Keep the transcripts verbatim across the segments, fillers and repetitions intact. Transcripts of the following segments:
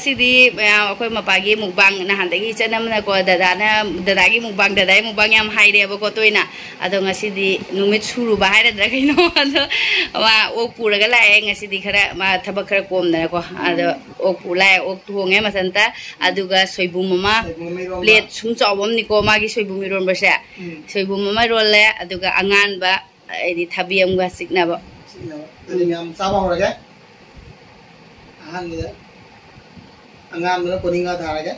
ꯁꯤꯗꯤ ꯃꯌꯥꯝ ꯑꯩꯈꯣꯏ ꯃꯄꯥꯒꯤ ꯃꯨꯛꯕꯥꯡ ꯅꯍꯥꯟꯗꯒꯤ ꯏꯆꯟ ꯑꯃꯅꯀꯣ, ꯗꯗꯥꯅ, ꯗꯗꯥꯒꯤ ꯃꯨꯛꯕꯥꯡ, ꯗꯗꯥꯒꯤ ꯃꯨꯛꯕꯥꯡ ꯌꯥꯝ ꯍꯥꯏꯔꯦꯕꯀꯣ ꯇꯣꯏꯅ꯫ ꯑꯗꯣ ꯉꯁꯤꯗꯤ ꯅꯨꯃꯤꯠ ꯁꯨꯔꯨꯕ ꯍꯥꯏꯔꯗ꯭ꯔꯥ ꯀꯩꯅꯣ, ꯑꯗꯣ ꯃꯥ ꯑꯣꯛ ꯄꯨꯔꯒ ꯂꯥꯛꯑꯦ ꯉꯁꯤꯗꯤ, ꯈꯔ ꯃꯥ ꯊꯕꯛ ꯈꯔ ꯀꯣꯝꯗꯅꯀꯣ꯫ ꯑꯗꯣ ꯑꯣꯛ ꯄꯨ ꯂꯥꯛꯑꯦ, ꯑꯣꯛ ꯊꯣꯡꯉꯦ ꯃꯊꯟꯇ, ꯑꯗꯨꯒ ꯁꯣꯏꯕꯨꯝ ꯑꯃ, ꯁꯣꯏꯕꯨꯝ ꯑꯃ ꯏꯔꯣꯟꯕ꯫ Plate ꯁꯨꯝ ꯆꯥꯎꯕ ꯑꯃꯅꯤꯀꯣ ꯃꯥꯒꯤ ꯁꯣꯏꯕꯨꯝ ꯏꯔꯣꯟꯕꯁꯦ꯫ ꯎꯝ꯫ ꯁꯣꯏꯕꯨꯝ ꯑꯃ ꯏꯔꯣꯜꯂꯦ, ꯑꯗꯨꯒ ꯑꯉꯥꯟꯕ, ꯑꯩꯗꯤ ꯊꯕꯤ ꯑꯃꯒ ꯆꯤꯛꯅꯕ꯫ ꯆꯤꯛꯅꯕ꯫ ꯑꯗꯨꯗꯤ ꯃꯌꯥꯝ ꯆꯥꯕ ꯍꯧꯔꯒꯦ꯫ ꯑꯍꯥꯟꯕꯗ ꯑꯉꯥꯟꯕꯗ ꯀꯣꯅꯤꯡꯒ ꯊꯥꯔꯒꯦ꯫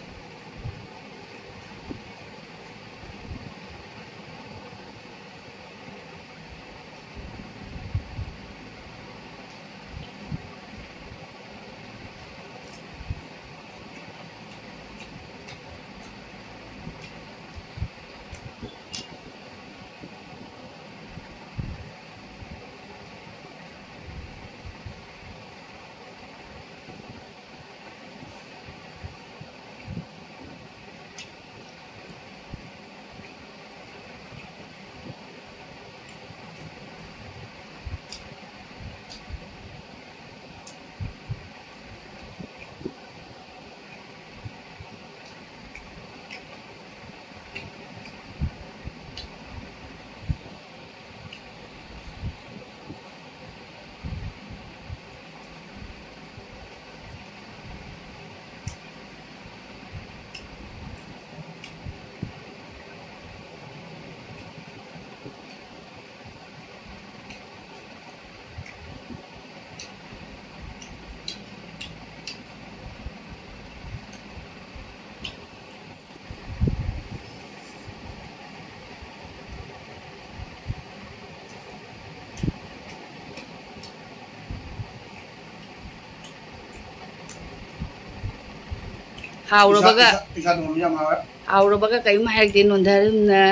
ꯍꯥꯎꯔꯕꯒ, ꯏꯁꯥ, ꯏꯁꯥ, ꯏꯁꯥ ꯊꯣꯡꯕ ꯌꯥꯝ ꯍꯥꯎꯔꯦ꯫ ꯍꯥꯎꯔꯕꯒ ꯀꯔꯤꯝ ꯍꯥꯏꯔꯛꯇꯦ, ꯅꯣꯟꯊꯔꯤꯝꯅ꯫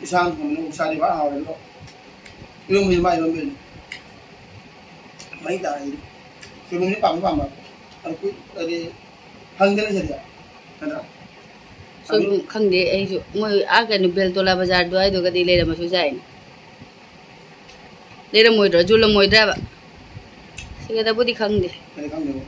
ꯏꯁꯥꯅ ꯊꯣꯡꯕꯅ ꯑꯣꯛꯁꯥꯗꯤ ꯐꯖꯅ ꯍꯥꯎꯔꯦ, ꯑꯗꯣ ꯏꯔꯣꯝꯕꯁꯤ ꯃꯥ ꯏꯔꯣꯝꯕꯁꯤ ꯃꯩ ꯇꯥꯔꯦ꯫ ꯁꯣꯏꯕꯨꯝꯁꯤ ꯄꯥꯝꯗꯤ ꯄꯥꯝꯕ, ꯑꯗꯨ ꯀꯨꯏ-, ꯍꯥꯏꯗꯤ ꯐꯪꯗꯦꯅ ꯁꯤꯗꯤ, ꯅꯠꯇ꯭ꯔꯥ? ꯁꯣꯏꯕꯨꯝ ꯈꯪꯗꯦ ꯑꯩꯁꯨ, ꯃꯣꯏ ꯑꯥ ꯀꯩꯅꯣ ꯕꯦꯜꯇꯣꯂꯥ ꯕꯖꯥꯔ ꯑꯗꯨꯋꯥꯏꯗꯨꯒꯗꯤ ꯂꯩꯔꯝꯃꯁꯨ ꯌꯥꯏꯅꯦ꯫ ꯂꯩꯔꯝꯃꯣꯏꯗ꯭ꯔꯣ? ꯌꯣꯜꯂꯝꯃꯣꯏꯗ꯭ꯔꯕ? ꯀꯩꯗꯕꯨꯗꯤ ꯈꯪꯗꯦ꯫ ꯀꯔꯤ ꯈꯪꯗꯦꯕ?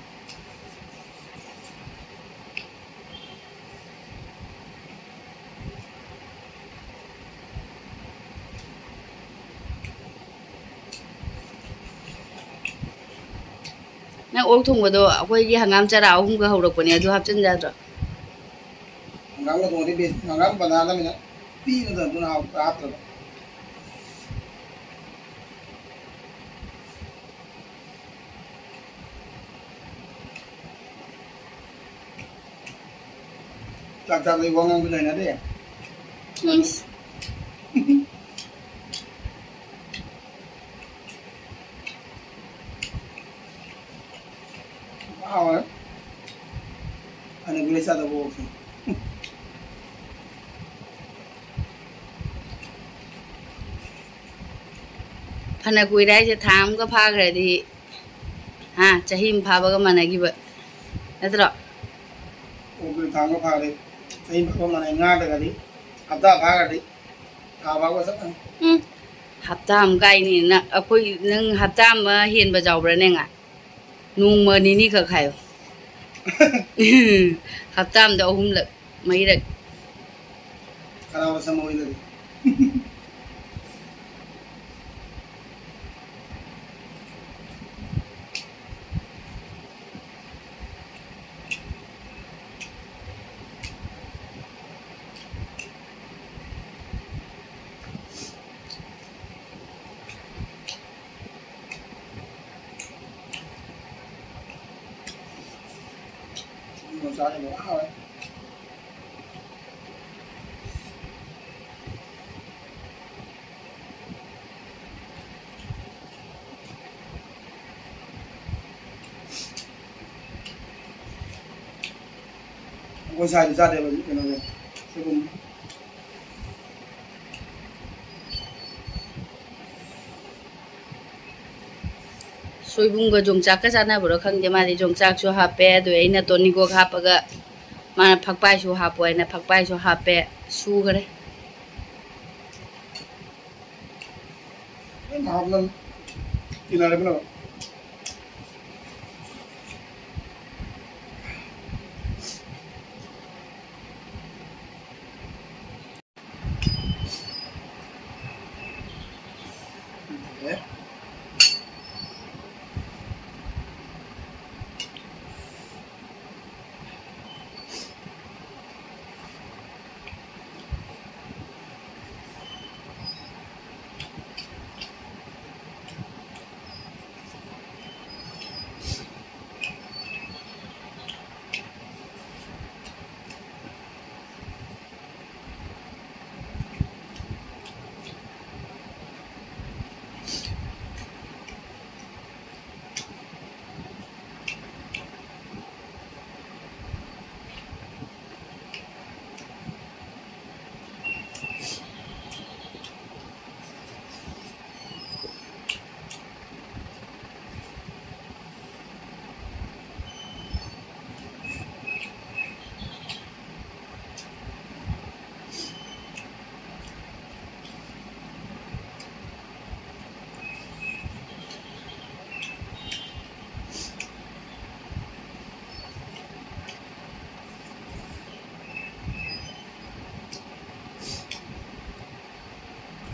ꯅꯪ ꯑꯣꯛ ꯊꯣꯡꯕꯗꯣ ꯑꯩꯈꯣꯏꯒꯤ ꯍꯪꯒꯥꯝ ꯆꯔꯥ ꯑꯍꯨꯝꯒ ꯍꯧꯔꯛꯄꯅꯦ, ꯑꯗꯨ ꯍꯥꯞꯆꯤꯟ ꯌꯥꯗ꯭ꯔꯣ? ꯍꯪꯒꯥꯝꯒ ꯊꯣꯡꯉꯗꯤ ꯕꯦꯁ, ꯍꯪꯒꯥꯝ ꯕꯅꯥꯗꯕꯅꯤꯅ ꯄꯤꯅꯗ ꯑꯗꯨꯅ ꯍꯥꯞ-, ꯍꯥꯞꯇ꯭ꯔꯕ꯫ ꯆꯥꯛ ꯆꯥꯕꯗꯤ ꯋꯥ ꯉꯥꯡꯕ ꯂꯩꯅꯗꯦ꯫ ꯏꯁ꯫ ꯍꯥꯎꯋꯦ꯫ ꯑꯅꯤ ꯀꯨꯏꯔꯦ ꯆꯥꯗꯕ ꯑꯣꯛꯁꯦ꯫ ꯐꯅ ꯀꯨꯏꯔꯦ ꯍꯥꯏꯁꯦ, ꯊꯥ ꯑꯃꯒ ꯐꯥꯈ꯭ꯔꯗꯤ, ꯍꯥ, ꯆꯍꯤ ꯑꯃ ꯐꯥꯕꯒ ꯃꯥꯟꯅꯈꯤꯕ ꯅꯠꯇ꯭ꯔꯣ? ꯑꯣꯛꯇꯨꯗꯤ ꯊꯥ ꯑꯃꯒ ꯐꯥꯈ꯭ꯔꯗꯤ ꯆꯍꯤ ꯑꯃ ꯐꯥꯕꯒ ꯃꯥꯟꯅꯩ꯫ ꯉꯥꯗꯒꯗꯤ ꯍꯞꯇꯥ ꯐꯥꯈ꯭ꯔꯗꯤ ꯊꯥ ꯐꯥꯕꯒ ꯆꯞ ꯃꯥꯟꯅꯩ꯫ ꯎꯝ, ꯍꯞꯇꯥ ꯑꯃ ꯀꯥꯏꯅꯤ ꯅꯪ, ꯑꯩꯈꯣꯏ, ꯅꯪ ꯍꯞꯇꯥ ꯑꯃ ꯍꯦꯟꯕ ꯌꯥꯎꯕ꯭ꯔꯥꯅꯦ ꯉꯥ? ꯅꯣꯡꯃ ꯅꯤꯅꯤ ꯈꯛ ꯍꯥꯏꯌꯣ꯫ ꯍꯞꯇꯥ ꯑꯃꯗ ꯑꯍꯨꯝꯂꯛ, ꯃꯔꯤꯔꯛ꯫ ꯀꯅꯥꯕ ꯁꯝꯃꯣꯏꯗꯗꯤ? ꯆꯥꯅꯤꯡꯕ ꯃꯌꯥꯝ ꯍꯧꯔꯦ꯫ ꯑꯩꯈꯣꯏ ꯁ꯭ꯋꯥꯏꯗ ꯆꯥꯗꯦꯕ ꯀꯩꯅꯣꯁꯦ, ꯁꯣꯏꯕꯨꯝ꯫ ꯁꯣꯏꯕꯨꯝꯒ ꯌꯣꯡꯆꯥꯛꯀ ꯆꯥꯟꯅꯕ꯭ꯔꯣ ꯈꯪꯗꯦ, ꯃꯥꯗꯤ ꯌꯣꯡꯆꯥꯛꯁꯨ ꯍꯥꯞꯄꯦ, ꯑꯗꯨ ꯑꯩꯅ ꯇꯣꯅꯤꯒꯣꯛ ꯍꯥꯞꯄꯒ, ꯃꯥꯅ ꯐꯛꯄꯥꯏꯁꯨ ꯍꯥꯞꯄꯣ ꯍꯥꯏꯅ ꯐꯛꯄꯥꯏꯁꯨ ꯍꯥꯞꯄꯦ, ꯁꯨꯈ꯭ꯔꯦ꯫ ꯂꯣꯏ ꯍꯥꯞꯅ ꯇꯤꯟꯅꯔꯕꯅꯦꯕ꯫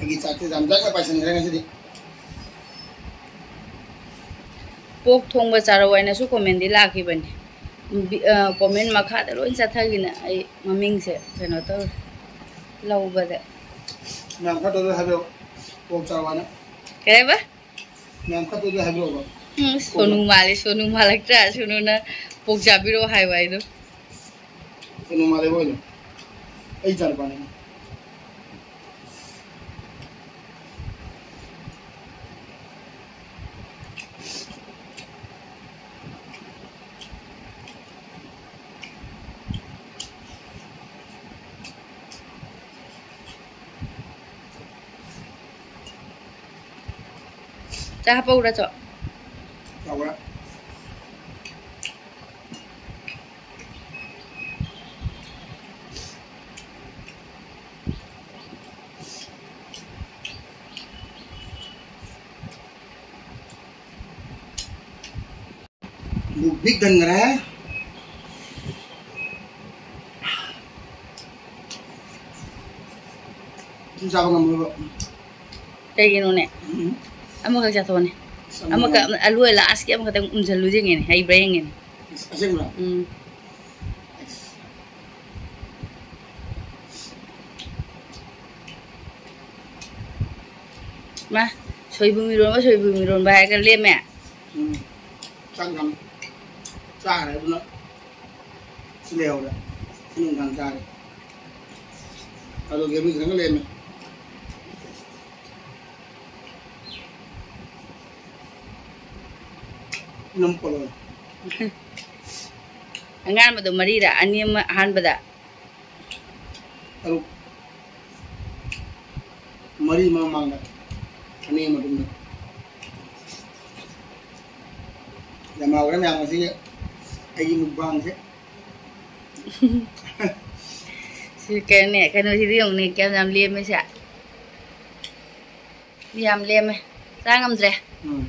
ꯑꯩꯒꯤ ꯆꯥꯛꯁꯦ ꯌꯥꯝ ꯆꯪꯅ ꯄꯥꯏꯁꯟꯈ꯭ꯔꯦ ꯉꯁꯤꯗꯤ꯫ ꯄꯣꯛ ꯊꯣꯡꯕ ꯆꯥꯔꯧ ꯍꯥꯏꯅꯁꯨ comment ꯗꯤ ꯂꯥꯛꯈꯤꯕꯅꯦ꯫ ꯕꯤ-, ꯑ, comment ꯃꯈꯥꯗ ꯂꯣꯏ ꯆꯠꯊꯈꯤꯅ ꯑꯩ ꯃꯃꯤꯡꯁꯦ ꯀꯩꯅꯣ ꯇꯧꯔꯦ ꯂꯧꯕꯗ꯫ ꯃꯌꯥꯝ ꯈꯔ ꯇꯧꯗꯣꯏ ꯍꯥꯏꯕꯤꯔꯛꯑꯣ꯫ ꯄꯣꯛ ꯆꯥꯔꯧ ꯍꯥꯏꯅ꯫ ꯀꯩ ꯍꯥꯏꯕ? ꯃꯌꯥꯝ ꯈꯔ ꯇꯧꯗꯣꯏ ꯍꯥꯏꯕꯤꯔꯛꯑꯣꯕ꯫ ꯎꯝ, ꯁꯣꯅꯨ ꯃꯥꯜꯂꯦ, ꯁꯣꯅꯨ ꯃꯥꯜꯂꯛꯇ꯭ꯔꯥ? ꯁꯣꯅꯨꯅ ꯄꯣꯛ ꯆꯥꯕꯤꯔꯛꯑꯣ ꯍꯥꯏꯕ ꯍꯥꯏꯗꯣ꯫ ꯀꯩꯅꯣ ꯃꯥꯜꯂꯦ ꯃꯣꯏꯗꯣ꯫ ꯑꯩ ꯏꯆꯥꯅꯨꯄꯥꯅꯤ꯫ ꯆꯥ ꯍꯥꯞꯄꯛꯎꯔꯥ ꯆꯣ? ꯇꯧꯔꯦ꯫ ꯕꯨꯛ ꯕꯤꯛ ꯊꯟꯈ꯭ꯔꯦ꯫ ꯁꯨꯝ ꯆꯥꯕ ꯉꯝꯃꯣꯏꯕ꯫ ꯀꯩꯒꯤꯅꯣꯅꯦ? ꯎꯝ꯫ ꯑꯃꯈꯛ ꯆꯥꯊꯣꯛꯑꯣꯅꯦ꯫ ꯑꯁ, ꯑꯃꯈꯛ, ꯑꯃꯈꯛ꯫ ꯑꯂꯨ ꯂꯥꯁꯀꯤ ꯑꯃꯈꯛꯇꯪ ꯎꯝꯁꯤꯜꯂꯨ ꯌꯦꯡꯉꯦꯅꯦ, ꯍꯩꯕ꯭ꯔꯥ ꯌꯦꯡꯉꯦꯅꯦ꯫ ꯑꯁꯦꯡꯕ꯭ꯔꯣ? ꯎꯝ꯫ ꯑꯁ꯫ ꯃꯥ, ꯁꯣꯏꯕꯨꯝ ꯏꯔꯣꯟꯕ, ꯁꯣꯏꯕꯨꯝ ꯏꯔꯣꯟꯕ ꯍꯥꯏꯔꯒ ꯂꯦꯝꯃꯦ꯫ ꯎꯝ꯫ ꯆꯥꯛ ꯌꯥꯝ ꯆꯥꯈ꯭ꯔꯦ ꯑꯗꯨꯅ ꯁꯤ ꯂꯩꯍꯧꯔꯦ꯫ ꯁꯤ ꯅꯨꯡꯗꯥꯡ ꯆꯥꯔꯦ꯫ ꯑꯗꯣ ꯒꯦꯝ ꯈꯤꯇꯪꯒ ꯂꯩꯔꯝꯃꯦ꯫ ꯅꯝ ꯄꯣꯂꯣ꯫ ꯑꯉꯥꯟꯕꯗꯣ ꯃꯔꯤꯔ? ꯑꯅꯤ ꯑꯃ ꯑꯍꯥꯟꯕꯗ꯫ ꯇꯔꯨꯛ꯫ ꯃꯔꯤ ꯑꯃ ꯃꯃꯥꯡꯗ꯫ ꯑꯅꯤ ꯑꯃ ꯃꯇꯨꯡꯗ꯫ ꯌꯥꯝ ꯍꯥꯎꯈ꯭ꯔꯦ ꯃꯌꯥꯝ ꯉꯁꯤꯒꯤ ꯑꯩꯒꯤ ꯃꯨꯛꯕꯥꯡꯁꯦ꯫ ꯁꯤ ꯀꯩꯅꯣꯅꯦ, ꯀꯩꯅꯣꯁꯤꯗꯤ ꯌꯦꯡꯉꯨꯅꯦ, ꯀꯌꯥꯝ ꯌꯥꯝ ꯂꯦꯝꯃꯦ ꯁꯦ꯫ ꯌꯥꯝ ꯂꯦꯝꯃꯦ꯫ ꯆꯥ ꯉꯝꯗ꯭ꯔꯦ꯫ ꯎꯝ꯫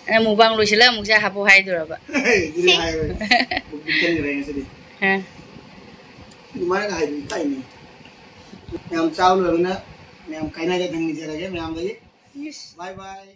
ꯑꯩꯅ ꯃꯨꯛꯕꯥꯡ ꯂꯣꯏꯁꯤꯜꯂ ꯑꯃꯨꯛ ꯆꯥ ꯍꯥꯞꯄꯣ ꯍꯥꯏꯗꯣꯔꯕ? ꯑꯗꯨꯗꯤ ꯍꯥꯏꯔꯣꯏ꯫ ꯕꯨꯛ ꯊꯟꯈ꯭ꯔꯦ ꯉꯁꯤꯗꯤ꯫ ꯍꯥ? ꯑꯗꯨꯃꯥꯏꯅ ꯍꯥꯏꯕ ꯏꯀꯥꯏꯅꯦ꯫ ꯌꯥꯝ ꯆꯥꯕ ꯂꯣꯏꯔꯕꯅꯤꯅ ꯃꯌꯥꯝ ꯀꯥꯏꯅꯒꯦ ꯊꯪꯅꯤꯖꯔꯒꯦ ꯃꯌꯥꯝꯗꯒꯤ꯫ ꯕꯥꯏ ꯕꯥꯏ꯫